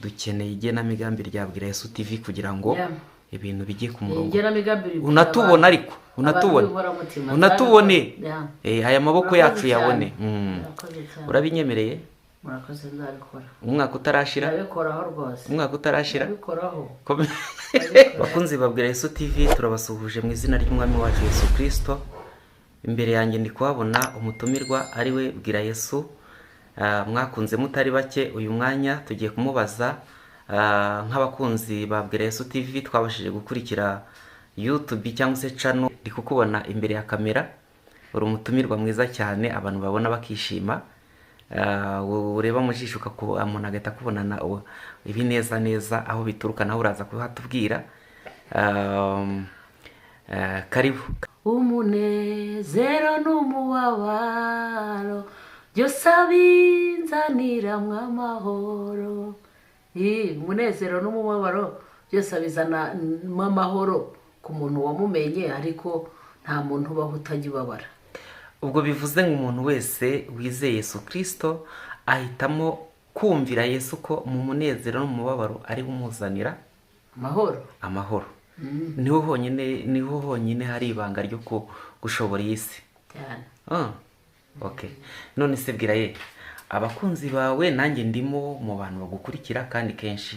Dukeneye igenamigambi rya Bwira Yesu TV kugira ngo ibintu bijye ku murongo. Igenamigambi ribwira Unatubona, abantu. ariko unatubone. Abantu b'inkoramutima. Unatubone. Yeah. Aya maboko Murakoze yacu cyane. yabone. Murakoze cyane. Urabinyemereye? Murakoze, nzabikora. Umwaka utarashira? Ndabikoraho rwose. Umwaka utarashira? Ndabikoraho. Bakunzi ba Bwira Yesu TV, turabasuhuje mu izina ry'Umwami wacu Yesu Kirisito. Imbere yanjye ndi kuhabona umutumirwa, ari we Bwira Yesu. Mwakunze mutari bake. Uyu mwanya tugiye kumubaza, nk'abakunzi ba Bwira Yesu TV twabashije gukurikira YouTube cyangwa se channel. Ndi kukubona imbere ya kamera, uri umutumirwa mwiza cyane, abantu babona bakishima. Ureba mu jisho umuntu agahita akubonana ibineza neza. Aho bituruka naho uraza kuhatubwira. Karibu. Umunezero n'umubabaro byose abinzaniramwo amahoro. Umunezero n'umubabaro byose abizanamo amahoro ku muntu wamumenye, ariko nta muntu ubaho utajya ubabara. Ubwo bivuze ngo umuntu wese wizeye Yesu Kirisito ahitamo kumvira Yesu, ko mu munezero no mu mubabaro ari we umuzanira amahoro. Amahoro. Niho honyine, niho honyine hari ibanga ryo gushobora iyi si. Cyane. Ah, okay. None se bwira ye abakunzi bawe, nanjye ndimo mu bantu bagukurikira kandi kenshi,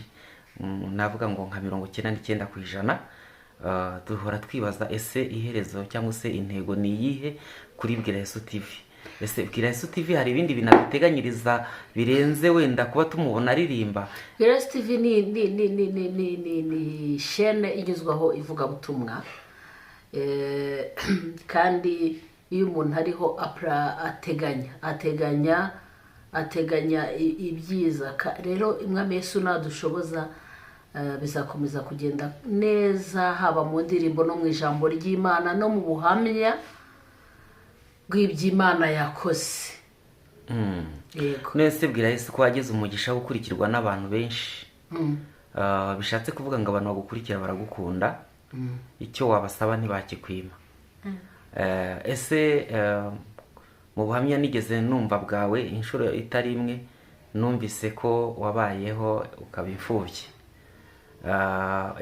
navuga ngo nka 99%, duhora twibaza: ese iherezo cyangwa se intego ni iyihe kuri Bwira Yesu TV? Ese Bwira Yesu TV hari ibindi bintu aduteganyiriza birenze wenda kuba tumubona aririmba? Bwira Yesu TV ni chaîne igezwaho ivugabutumwa. Kandi iyo umuntu ariho ateganya ibyiza. Rero Umwami Yesu nadushoboza, bizakomeza kugenda neza, haba mu ndirimbo no mu ijambo ry'Imana no mu buhamya bw'iby'Imana yakoze. Yego. None se Bwira Yesu, ko wagize umugisha wo gukurikirwa n'abantu benshi, bishatse kuvuga ngo abantu bagukurikira baragukunda, icyo wabasaba ntibakikwima. Ese mu buhamya nigeze numva bwawe inshuro itari imwe, numvise ko wabayeho ukaba imfubyi.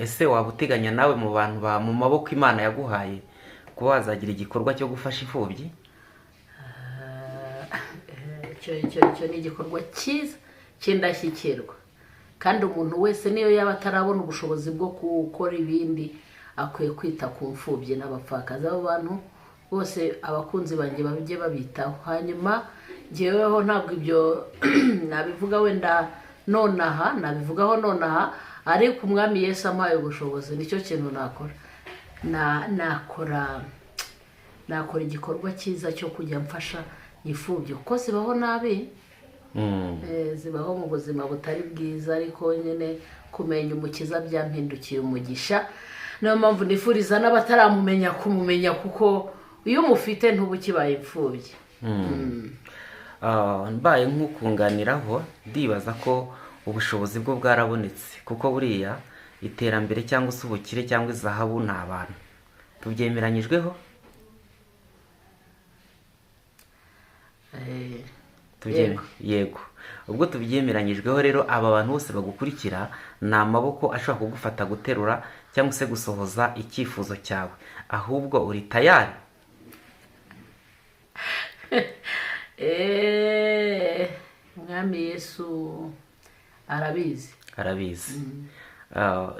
Ese waba uteganya nawe mu bantu mu maboko Imana yaguhaye kuba wazagira igikorwa cyo gufasha imfubyi? Icyo ni igikorwa cyiza cy'indashyikirwa, kandi umuntu wese niyo yaba atarabona ubushobozi bwo gukora ibindi, akwiye kwita ku mfubyi n'abapfakazi. Abo bantu bose, abakunzi banjye bajye babitaho. Hanyuma ngeweho ntabwo ibyo nabivuga wenda nonaha, nabivugaho nonaha, ariko Umwami Yesu ampaye ubushobozi, nicyo kintu nakora. Nakora igikorwa cyiza cyo kujya mfasha imfubyi, kuko zibaho nabi. Zibaho mu buzima butari bwiza, ariko nyine kumenya Umukiza byampindukiye umugisha. Niyo mpamvu nifuriza n'abataramumenya kumumenya, kuko iyo umufite ntuba ukibaye imfubyi. Mbaye nk'ukunganiraho, ndibaza ko ubushobozi bwo bwarabonetse, kuko buriya iterambere cyangwa se ubukire cyangwa izahabu ni abantu. Tubyemeranyijweho? Yego. Yego. Ubwo tubyemeranyijweho rero, aba bantu bose bagukurikira ni amaboko ashobora kugufata guterura cyangwa se gusohoza icyifuzo cyawe. Ahubwo uri tayari? Mwami Yesu arabizi. Arabizi.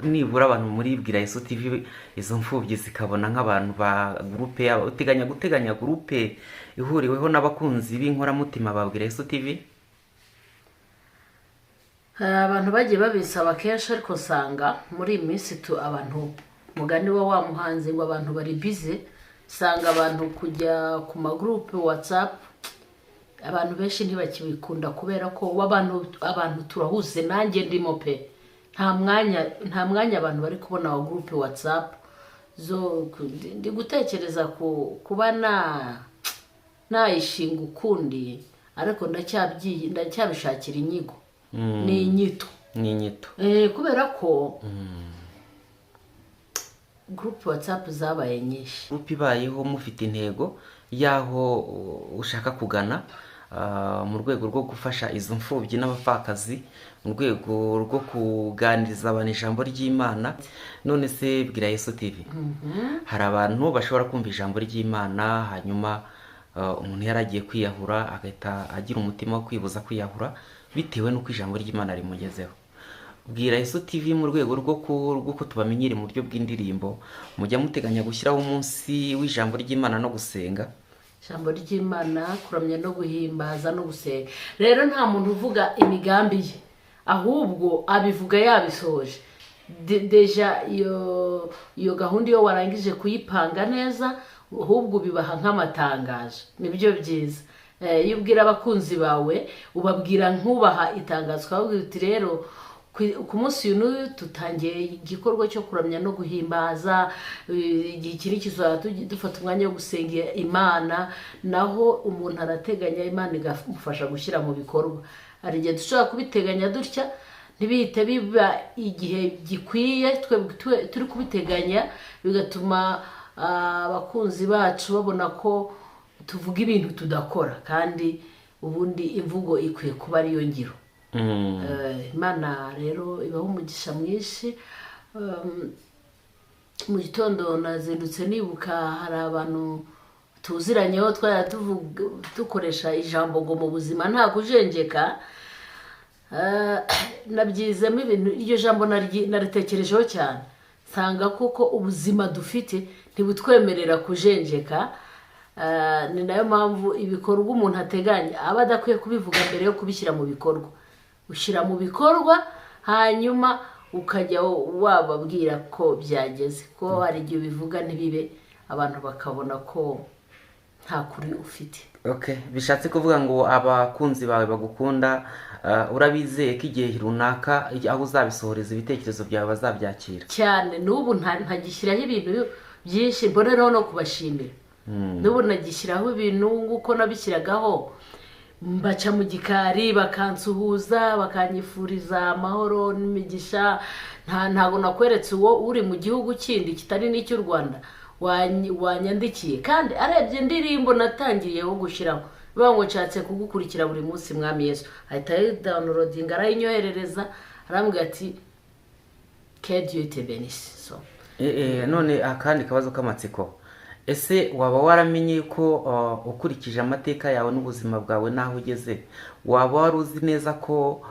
Nibura abantu muri Bwira Yesu TV, izo mfubyi zikabona nk'abantu ba groupe yabo, uteganya guteganya groupe ihuriweho n'abakunzi b'inkoramutima ba Bwira Yesu TV? Abantu bagiye babisaba kenshi, ariko usanga muri iyi minsi tu abantu, mugani wa muhanzi ngo abantu bari bize, usanga abantu kujya ku magurupe WhatsApp, abantu benshi ntibakibikunda, kubera ko abantu turahuze, nanjye ndimo pe. Nta mwanya abantu bari kubona wa groupe WhatsApp zo. Ndi gutekereza kuba nayishinga ukundi, ariko ndacyabishakira inyigo, ni inyito. Ni inyito. Kubera ko groupe WhatsApp zabaye nyinshi. Groupe ibayeho mufite intego y'aho ushaka kugana. mu rwego rwo gufasha izo mfubyi n'abapfakazi, mu rwego rwo kuganiriza abantu ijambo ry'Imana. None se Bwira Yesu TV, hari abantu bashobora kumva ijambo ry'Imana, hanyuma umuntu yari agiye kwiyahura agahita agira umutima wo kwibuza kwiyahura bitewe n'uko ijambo ry'Imana rimugezeho. Bwira Yesu TV, mu rwego rw'uko tubamenyere mu buryo bw'indirimbo, mujya muteganya gushyiraho umunsi w'ijambo ry'Imana no gusenga? Ijambo ry'Imana, kuramya no guhimbaza no gusenga. Rero nta muntu uvuga imigambi ye, ahubwo abivuga yabisohoje. Déjà iyo gahunda iyo warangije kuyipanga neza, ahubwo ubibaha nk'amatangazo, nibyo byiza. Iyo ubwira abakunzi bawe, ubabwira nk'ubaha itangazo, ukababwira uti: "Rero ku munsi uyu n'uyu tutangiye igikorwa cyo kuramya no guhimbaza, igihe iki n'iki tuzaba dufata umwanya wo gusenga Imana." Naho umuntu arateganya, Imana igamufasha gushyira mu bikorwa. Hari igihe dushobora kubiteganya dutya ntibihite biba igihe gikwiye twe turi kubiteganya, bigatuma abakunzi bacu babona ko tuvuga ibintu tudakora, kandi ubundi imvugo ikwiye kuba ariyo ngiro. Imana rero ibaho umugisha mwinshi. Mu gitondo nazindutse nibuka hari abantu tuziranyeho twajya dukoresha ijambo ngo mu buzima nta kujenjeka. Nabyizemo ibintu, iryo jambo naritekerejeho cyane, nsanga koko ubuzima dufite ntibutwemerera kujenjeka. Ni nayo mpamvu ibikorwa umuntu ateganya aba adakwiye kubivuga mbere yo kubishyira mu bikorwa. Ushyira mu bikorwa, hanyuma ukajya wababwira ko byageze, ko hari igihe ubivuga ntibibe, abantu bakabona ko nta kuri ufite. Okay, bishatse kuvuga ngo abakunzi bawe bagukunda, urabizeye ko igihe runaka aho uzabisohoreza ibitekerezo byawe bazabyakira? Cyane. N'ubu ntagishyiraho ibintu byinshi, mbonereho no kubashimira. N'ubu nagishyiraho ibintu nk'uko nabishyiragaho, mbaca mu gikari bakansuhuza, bakanyifuriza amahoro n'imigisha. Ntabwo nakweretse uwo uri mu gihugu kindi kitari n'icy'u Rwanda wanyandikiye, kandi arebye indirimbo natangiyeho gushyiraho, bivuga ngo: "Nshatse kugukurikira buri munsi, Mwami Yesu." Ahita ayidownloadinga, arayinyoherereza, arambwira ati: "Que Dieu te bénisse." So None akandi kabazo k'amatsiko: ese waba waramenye ko, ukurikije amateka yawe n'ubuzima bwawe n'aho ugeze, waba wari uzi neza ko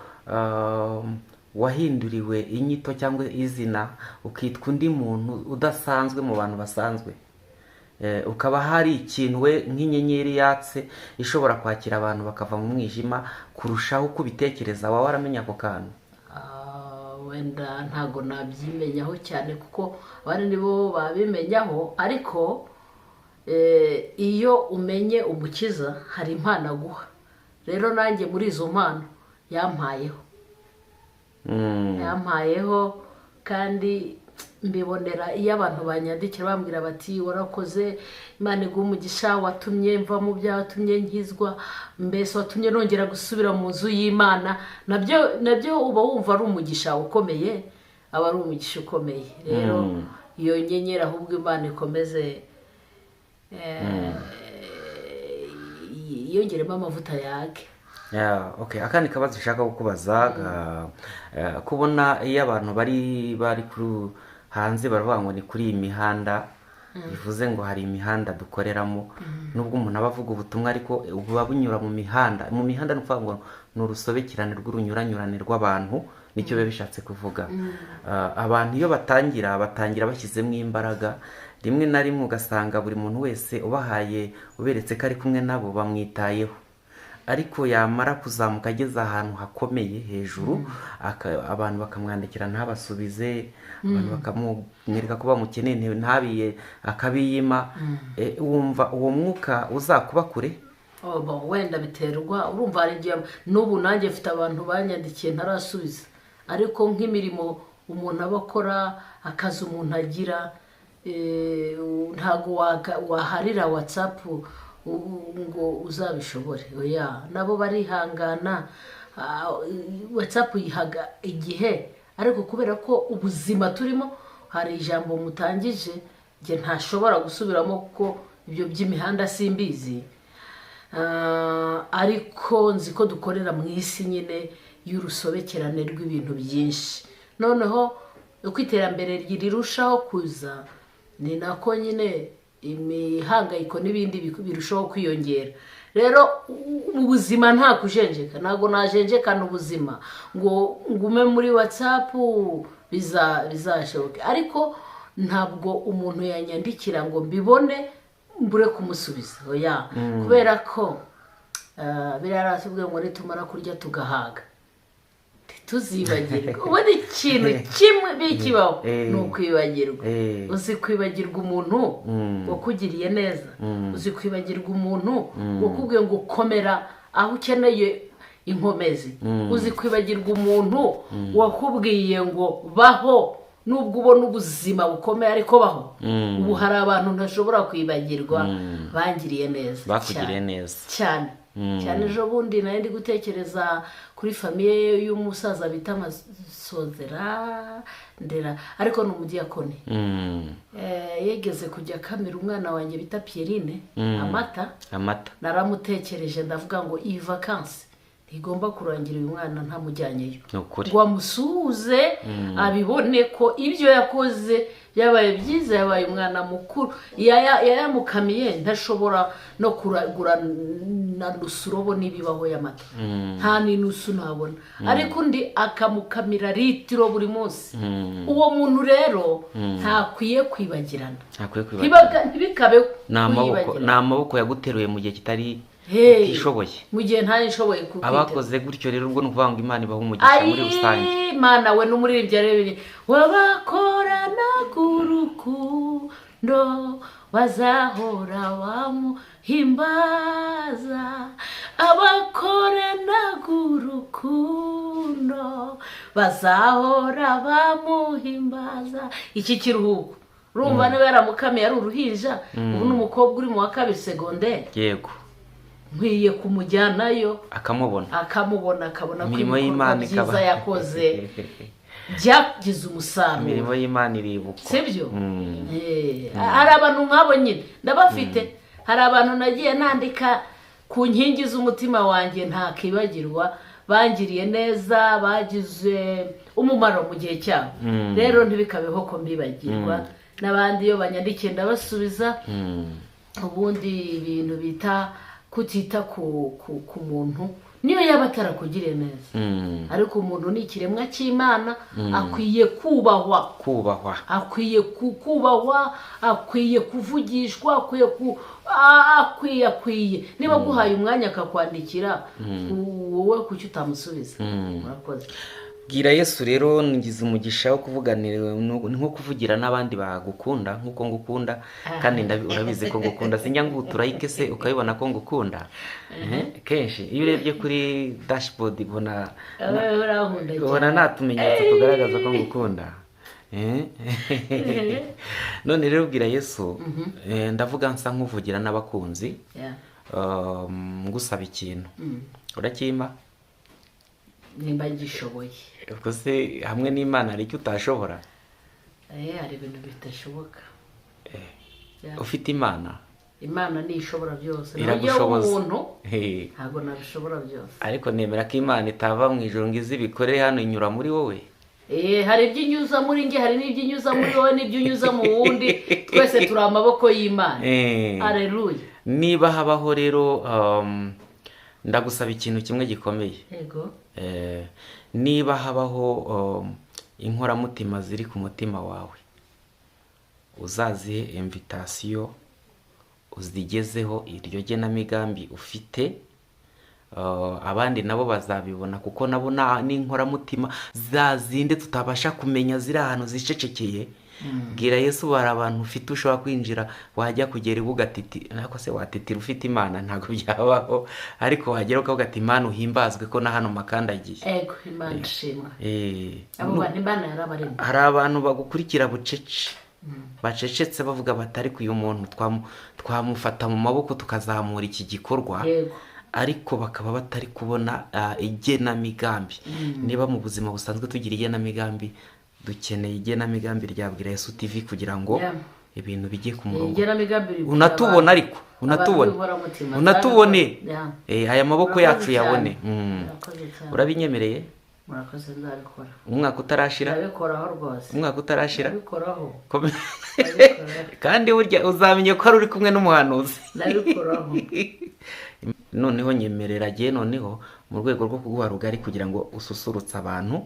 wahinduriwe inyito cyangwa izina, ukitwa undi muntu udasanzwe mu bantu basanzwe, ukaba hari ikintu we nk'inyenyeri yatse ishobora kwakira abantu bakava mu mwijima kurushaho uko ubitekereza? Waba waramenye ako kantu? Wenda ntabwo nabyimenyaho cyane, kuko abandi nibo babimenyaho, ariko iyo umenye Umukiza hari impano aguha. Rero nanjye muri izo mpano yampayeho, yampayeho, kandi mbibonera iyo abantu banyandikira bambwira bati: "Warakoze, Imana iguha umugisha, watumye mva mu byaha, watumye nkizwa, mbese watumye nongera gusubira mu nzu y'Imana." Nabyo uba wumva ari umugisha ukomeye, aba ari umugisha ukomeye. Rero iyo nyenyeri, ahubwo Imana ikomeze yongeremo amavuta yake. Yeah, okay. Akandi kabazo ushaka kukubaza, kubona iyo abantu bari kuri hanze baravuga ngo ni kuri iyi mihanda, bivuze ngo hari imihanda dukoreramo. Nubwo umuntu aba avuga ubutumwa, ariko buba bunyura mu mihanda. Mu mihanda ni ukuvuga ngo ni urusobekerane rw'urunyuranyurane rw'abantu, nicyo biba bishatse kuvuga. Abantu iyo batangira bashyizemo imbaraga, rimwe na rimwe ugasanga buri muntu wese ubahaye, uberetse ko ari kumwe nabo, bamwitayeho, ariko yamara kuzamuka ageze ahantu hakomeye hejuru, abantu bakamwandikira ntabasubize, abantu bakamwereka ko bamukeneye ntabiye, akabiyima. Wumva uwo mwuka uzakuba kure? Oh, bon, wenda biterwa. Urumva hari igihe, n'ubu nanjye mfite abantu banyandikiye ntarasubiza, ariko nk'imirimo umuntu aba akora, akazi umuntu agira, ntabwo waharira WhatsApp ngo uzabishobore. Oya, nabo barihangana. WhatsApp yihaga igihe, ariko kubera ko ubuzima turimo, hari ijambo mutangije njye ntashobora gusubiramo, kuko ibyo by'imihanda simbizi. Ariko nzi ko dukorera mu isi nyine y'urusobekerane rw'ibintu byinshi. Noneho uko iterambere rirushaho kuza, ni nako nyine imihangayiko n'ibindi birushaho kwiyongera. Rero mu buzima nta kujenjeka, ntabwo najenjekana ubuzima ngo ngume muri WhatsApp bizashoboke. Ariko ntabwo umuntu yanyandikira ngo mbibone mbure kumusubiza, oya, kubera ko biriya ratubwiye ngo nitumara kurya tugahaga ntituzibagirwe. Ubundi ikintu kimwe bikibaho ni ukwibagirwa. Uzi kwibagirwa umuntu wakugiriye neza, uzi kwibagirwa umuntu wakubwiye ngo komera aho ukeneye inkomezi, uzi kwibagirwa umuntu wakubwiye ngo baho nubwo ubona ubuzima bukomeye, ariko baho. Ubu hari abantu ntashobora kwibagirwa bangiriye neza. Bakugiriye neza. Cyane cyane. Ejo bundi nari ndi gutekereza kuri famille y'umusaza bita Masozera Ndera, ariko ni umudiyakoni. Yigeze kujya akamira umwana wanjye bita Pierine amata. Amata. Naramutekereje, ndavuga ngo iyi vacances ntigomba kurangira uyu mwana ntamujyanyeyo Ni ukuri. ngo amusuhuze, abibone ko ibyo yakoze byabaye byiza, yabaye umwana mukuru. Yayamukamiye, ntashobora no kuragura na nusu robo n'ibibaho y'amata, nta n'inusu ntabona, ariko undi akamukamira litiro buri munsi. Uwo muntu rero ntakwiye kwibagirana. Ntakwiye kwibagirwa. Ntibikabeho Ni amaboko kwibagirana. Ni amaboko yaguteruye mu gihe kitari Hey, utishoboye. Mu gihe ntari nshoboye kukwitera. Abakoze gutyo rero, ubwo ni ukuvuga ngo Imana ibaha umugisha muri rusange. Ayi Mana we, n'umuririmbyi arebeye wabakoranaga urukundo bazahora bamuhimbaza, abakoranaga urukundo bazahora bamuhimbaza. Iki kiruhuko, urumva niba yaramukamiye ari uruhinja, ubu ni umukobwa uri mu wa kabiri segonderi. Nkwiye kumujyanayo Akamubona. akamubona, akabona ko Imirimo ibikorwa y'Imana byiza ikaba yakoze byagize umusaruro. Imirimo y'Imana iribukwa. Sibyo? Hari abantu nk'abo nyine ndabafite. Hari abantu nagiye nandika ku nkingi z'umutima wanjye ntakibagirwa, bangiriye neza, bagize umumaro mu gihe cyabo. Rero ntibikabeho ko mbibagirwa. N'abandi iyo banyandikiye ndabasubiza. Ubundi ibintu bita kutita ku muntu, niyo yaba atarakugiriye neza, ariko umuntu ni ikiremwa cy'Imana, akwiye kubahwa. Kubahwa. Akwiye kubahwa, akwiye kuvugishwa, akwiye ku akwiye akwiye niba aguhaye umwanya akakwandikira, wowe kuki utamusubiza? Murakoze. Bwira Yesu rero, ngize umugisha wo kuvuganira, ni nko kuvugira n'abandi bagukunda nk'uko ngukunda, kandi urabizi ko ngukunda. Sinjya ngutura se ukabibona ko ngukunda? Kenshi iyo urebye kuri dashboard ubona Wowe urankunda ubona cyane. Nta tumenyetso tugaragaza ko ngukunda. None rero bwira Yesu, ndavuga nsa nk'uvugira n'abakunzi. Ngusaba ikintu, urakimpa? Nimba ngishoboye. Ubwo se hamwe n'Imana hari icyo utashobora? Hari ibintu bidashoboka. Yeah. Ufite Imana. Imana niyo ishobora byose. Naho njyewe Iragushoboza. umuntu ntabwo nabishobora byose. Ariko nemera ko Imana itava mu ijuru ngo ize ibikore hano, inyura muri wowe. Hari ibyo inyuza muri njye, hari n'ibyo inyuza muri wowe, n'ibyo unyuza mu wundi. Twese turi amaboko y'Imana. Aleluya. Niba habaho rero, ndagusaba ikintu kimwe gikomeye. Yego. Niba habaho inkoramutima ziri ku mutima wawe, uzazihe invitation, uzigezeho iryo genamigambi ufite. Abandi nabo bazabibona, kuko nabo n'inkoramutima za zindi tutabasha kumenya ziri ahantu zicecekeye. Bwira Yesu, hari abantu ufite ushobora kwinjira, wajya kugera iwe ugatiti, nako se watitira ufite Imana? Ntabwo byabaho, ariko wagera ukavuga ati: "Imana uhimbazwe ko na hano makandagiye." Ego, Imana ishimwa. Abo bantu Imana yarabaremye. Hari abantu bagukurikira bucece, bacecetse, bavuga bati: "Ariko uyu muntu twamufata mu maboko tukazamura iki gikorwa." Ariko bakaba batari kubona igenamigambi. Niba mu buzima busanzwe tugira igenamigambi, dukeneye igenamigambi rya Bwira Yesu TV kugira ngo Ibintu bijye ku murongo. Igenamigambi ribwira Unatubona, ariko unatubone. abantu b'inkoramutima. Unatubone. Ya. Aya maboko Murakoze yacu cyane. yabone. Murakoze cyane. Urabinyemereye? Murakoze, nzabikora. Umwaka utarashira. Ndabikoraho rwose. Umwaka utarashira. Ndabikoraho. Kandi burya uzamenya ko ari uri kumwe n'umuhanuzi. Ndabikoraho. Noneho nyemerera agiye noneho mu rwego rwo kuguha rugari kugira ngo ususurutse abantu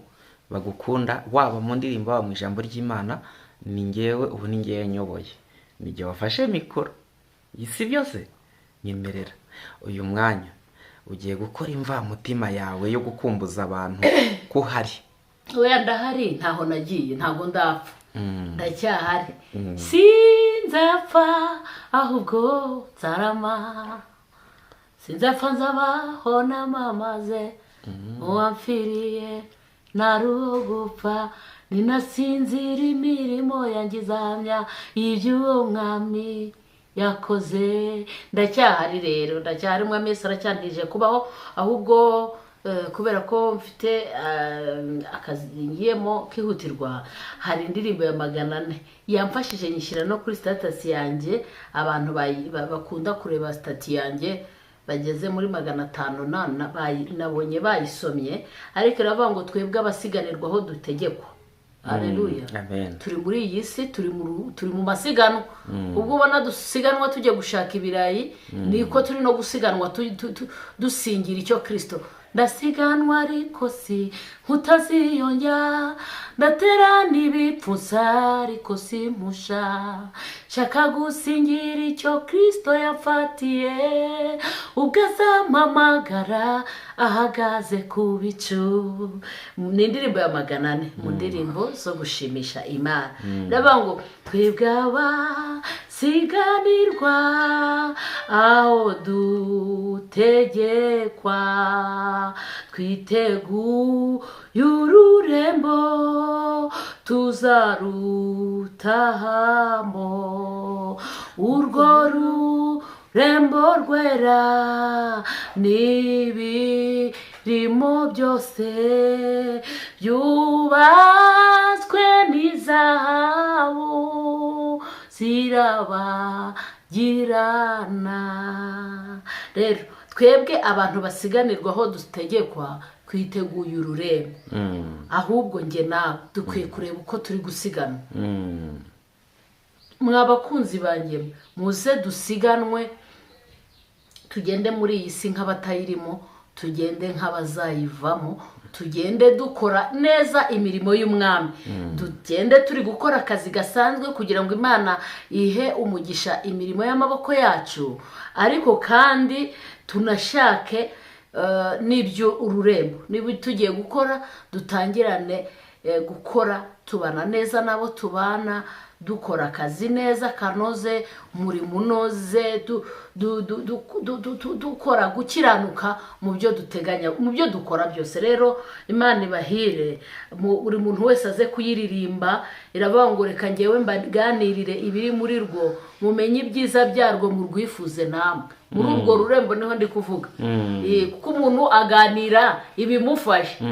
bagukunda, waba mu ndirimbo, waba mu ijambo ry'Imana. Ni ngewe ubu, ni ngewe nyoboye, ni jye wafashe mikoro, si byose. Nyemerera uyu mwanya ugiye gukora imvamutima yawe yo gukumbuza abantu ko uhari. Oya, ndahari, ntaho nagiye, ntabwo ndapfa, ndacyahari. Sinzapfa, ahubwo nzarama. Sinzapfa, nzabaho namamaze uwamfiriye. Ntarugupfa, ninasinzira, imirimo yanjye izahamya iby'uwo mwami yakoze. Ndacyahari rero, ndacyahari. Umwami Yesu aracyantije kubaho. Ahubwo kubera ko mfite akazi ngiyemo kihutirwa, hari indirimbo ya 400 yamfashije, nyishyira no kuri status yanjye. Abantu bakunda kureba status yanjye bageze muri 500 nabonye bayisomye. Ariko iravuga ngo twebwe abasiganirwa aho dutegekwa. Aleluya! Amen. Turi muri iyi si, turi mu masiganwa. Ubwo ubona dusiganwa tujya gushaka ibirayi, niko turi no gusiganwa dusingira icyo Kirisito. Ndasiganwa ariko si nkutaziyongera, ndatera n'ibipfunsa ariko simpusha. Shaka gusingira icyo Kirisito yafatiye, ubwo azampamagara ahagaze ku bicu. Ni indirimbo ya 400 mu ndirimbo zo gushimisha Imana. Ndavuga ngo twebwe abasiganirwa aho dutegekwa, twiteguye ururembo tuzarutahamo. Urwo rurembo rwera n'ibirimo byose byubatswe n'izahabu zirabagirana. Rero twebwe abantu basiganirwa aho dutegekwa, twiteguye ururembo. Ahubwo njye nawe dukwiye kureba uko turi gusiganwa. Mwa bakunzi banjye, muze dusiganwe, tugende muri iyi si nk'abatayirimo, tugende nk'abazayivamo, tugende dukora neza imirimo y'umwami, tugende turi gukora akazi gasanzwe kugira ngo Imana ihe umugisha imirimo y'amaboko yacu. Ariko kandi tunashake n'ibyo ururembo. Niba tugiye gukora, dutangirane gukora tubana neza n'abo tubana, dukora akazi neza kanoze, umurimo unoze, dukora gukiranuka mu byo duteganya, mu byo dukora byose. Rero Imana ibahire. Buri muntu wese aze kuyiririmba. Iravuga ngo reka ngewe mbaganirire ibiri muri rwo, mumenye ibyiza byarwo, murwifuze namwe. Muri urwo rurembo niho ndi kuvuga. Kuko umuntu aganira ibimufasha.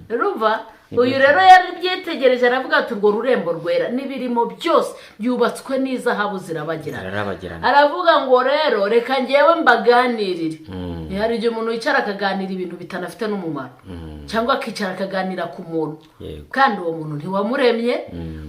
Urumva, uyu rero yari byitegereje, aravuga ati urwo rurembo rwera n'ibirimo byose byubatswe n'izahabu zirabagirana. Zirarabagirana. Aravuga ngo rero reka ngewe mbaganirire. Hari igihe umuntu yicara akaganira ibintu bitanafite n'umumaro, cyangwa akicara akaganira ku muntu, kandi uwo muntu ntiwamuremye,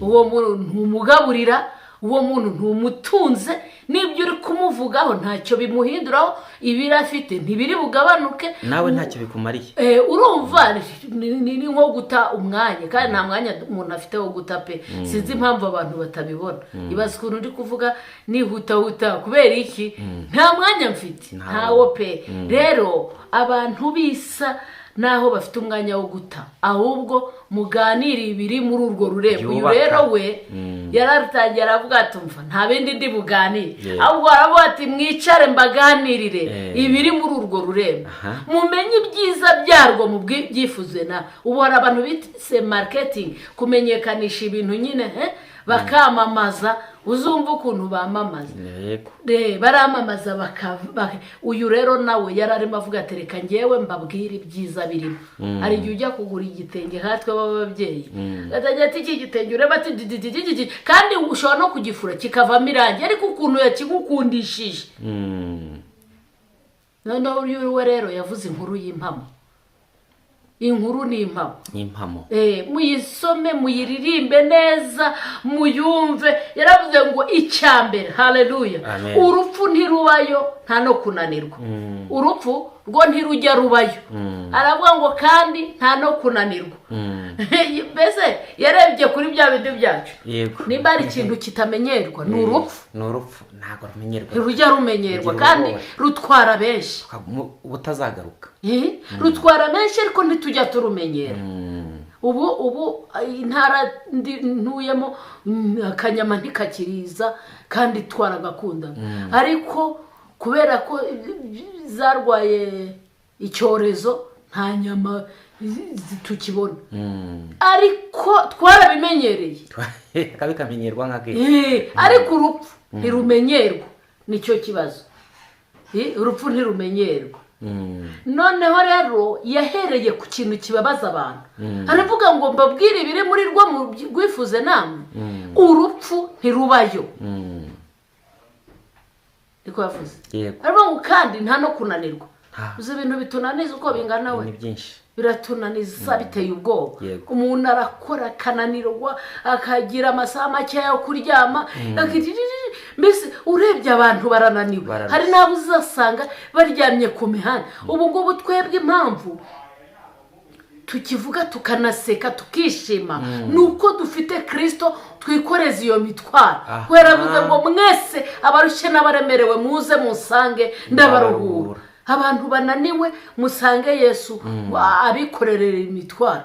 uwo muntu ntumugaburira, uwo muntu ntumutunze. N'ibyo uri kumuvugaho ntacyo bimuhinduraho, ibiro afite ntibiri bugabanuke. Nawe ntacyo bikumariye. Urumva ni nko guta umwanya, kandi nta mwanya umuntu afite wo guta pe. Sinzi impamvu abantu batabibona. Ibaze ukuntu uri kuvuga nihutahuta, kubera iki? Nta mwanya mfite. Ntawo. Ntawo pe. Rero abantu bisa naho bafite umwanya wo guta, ahubwo muganire ibiri muri urwo rurembo. Uyu Byubaka. rero we yaratangiye aravuga ati umva, nta bindi ndi buganire, Yego. ahubwo aravuga ati mwicare mbaganirire ibiri muri urwo rurembo, mumenye ibyiza byarwo, mu byifuze. Na ubu hari abantu bise marketing, kumenyekanisha ibintu nyine. Bakamamaza, uzumva ukuntu bamamaza. Baramamaza uyu rero nawe yari arimo avuga ati reka ngewe mbabwire ibyiza birimo. Hari igihe ujya kugura igitenge nkatwe b'ababyeyi, agatangira ati iki gitenge ureba ati dididididi, kandi ushobora no kugifura kikavamo irangi, ariko ukuntu yakigukundishije. Noneho uyu we rero yavuze inkuru y'impamo, inkuru ni impamo. Ni impamo. Muyisome, muyiririmbe neza, muyumve. Yaravuze ngo icya mbere, haleluya, Amen. urupfu ntirubayo, nta no kunanirwa. Urupfu rwo ntirujya rubayo. Aravuga ngo kandi nta no kunanirwa. Mbese yarebye kuri bya bindi byacu. Nimba hari ikintu kitamenyerwa ni urupfu. Ni urupfu, ntabwo rumenyerwa. Ntirujya rumenyerwa. Rugira kandi ubwoba. Rutwara benshi. Ubutazagaruka. Rutwara benshi, ariko ntitujya turumenyera. Ubu intara ntuyemo, akanyama ntikakiriza kandi twaragakunda, ariko kubera ko zarwaye icyorezo nta nyama tukibona, ariko twarabimenyereye. Kabi kamenyerwa nka kenshi. Ariko urupfu ntirumenyerwa, nicyo kibazo. Urupfu ntirumenyerwa. Noneho rero yahereye ku kintu kibabaza abantu, aravuga ngo mbabwire ibiri muri rwo rwifuze namwe, urupfu ntirubayo. Niko yavuze. Aravuga ngo kandi nta no kunanirwa. Uzi ibintu bitunaniza uko bingana we? Ni byinshi. Biratunaniza biteye ubwoba. Umuntu arakora akananirwa, akagira amasaha makeya yo kuryama, mbese urebye abantu barananiwe. Bararushye. Hari n'abo uzasanga baryamye ku mihanda ubu ngubu. Twebwe impamvu tukivuga, tukanaseka, tukishima, ni uko dufite Kirisito twikoreza iyo mitwaro. Kubera avuze ngo mwese abarushye n'abaremerewe muze musange ndabaruhura. Ndabaruhura. Abantu bananiwe musange Yesu abikorerera imitwaro.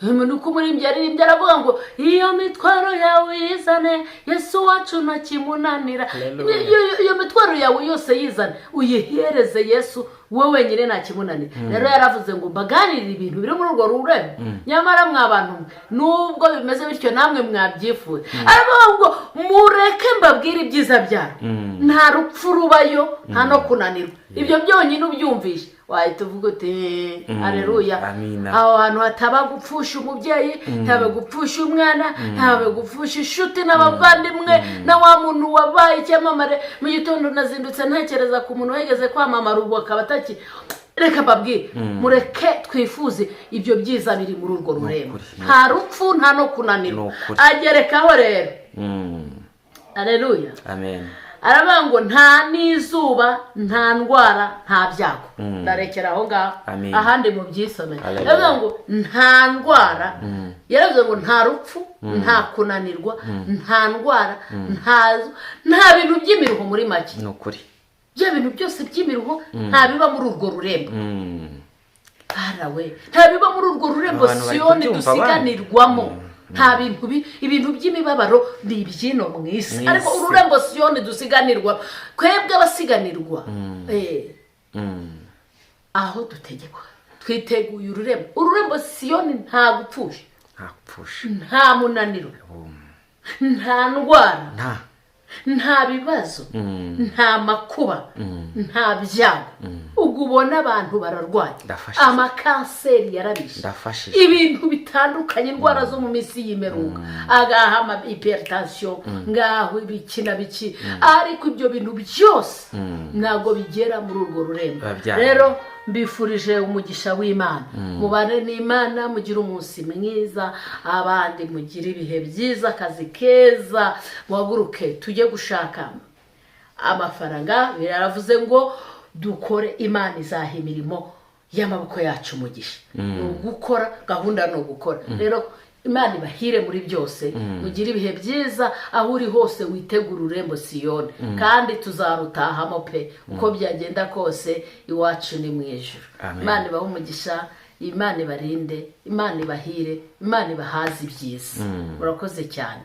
Nuko umuririmbyi yaririmbye aravuga ngo iyo mitwaro yawe yizane, Yesu wacu ntakimunanira. Hallelujah. Iyo mitwaro yawe yose yizane, uyihereze Yesu, we wenyine ntakimunanira. Rero yaravuze ngo mbaganirire ibintu biri muri urwo rurembo, nyamara mwa bantu mwe, nubwo bimeze bityo namwe mwabyifuza. Aravuga ngo mureke mbabwire ibyiza byarwo, nta rupfu rubayo, nta no kunanirwa. Ibyo byonyine ubyumvishe wahita uvuga uti areruya. Amina. Aho hantu hataba gupfusha umubyeyi, ntabe gupfusha umwana, ntabe gupfusha inshuti n'abavandimwe na wa muntu wabaye icyamamare. Mu gitondo nazindutse ntekereza ku muntu wigeze kwamamara, ubu akaba ataki. Reka mbabwire, mureke twifuze ibyo byiza biri muri urwo rurembo. Ukuri, ni Nta rupfu, nta no kunanirwa. Ni ukuri. Agerekaho rero, aleluya, Amen. aravuga ngo nta n'izuba, nta ndwara, nta byago. Ndarekera aho ngaho. Amen. Ahandi mu byisomere. Hallelujah. Aravuga ngo nta ndwara, yaravuze ngo nta rupfu, nta kunanirwa, nta ndwara, nta bintu by'imiruho muri make. Ni ukuri. Bya bintu byose by'imiruho nta biba muri urwo rurembo. Harawe, nta biba muri urwo rurembo. Abantu bari Siyoni kubyumva. dusiganirwamo, nta bintu ibintu by'imibabaro ni iby'ino mu isi. Mu Ariko isi. ururembo Siyoni dusiganirwa, twebwe abasiganirwa, aho dutegekwa twiteguye ururembo, ururembo Siyoni, nta gupfusha, Nta gupfusha. nta munaniro, nta ndwara, Nta. nta bibazo, nta makuba, nta byago. Ubwo ubona abantu bararwaye, Ndafashijwe. amakanseri yarabishe, Ndafashijwe. ibintu bitandukanye, indwara zo mu minsi y'imperuka, agaha ama hypertension, ngaho ibiki na biki, ariko ibyo bintu byose ntabwo bigera muri urwo rurembo. Biba byarangiye. Rero mbifurije umugisha w'Imana, mubane n'Imana, mugire umunsi mwiza, abandi mugire ibihe byiza, akazi keza, muhaguruke tujye gushaka amafaranga. Biravuze ngo dukore, Imana izaha imirimo y'amaboko yacu umugisha. Ni ugukora, gahunda ni ugukora. Rero Imana ibahire muri byose, mugire ibihe byiza, aho uri hose witegure ururembo Siyoni, kandi tuzarutahamo pe, uko byagenda kose iwacu ni mu ijuru. Amen. Imana ibahe umugisha, Imana ibarinde, Imana ibahire, Imana ibahaze ibyiza. Murakoze cyane.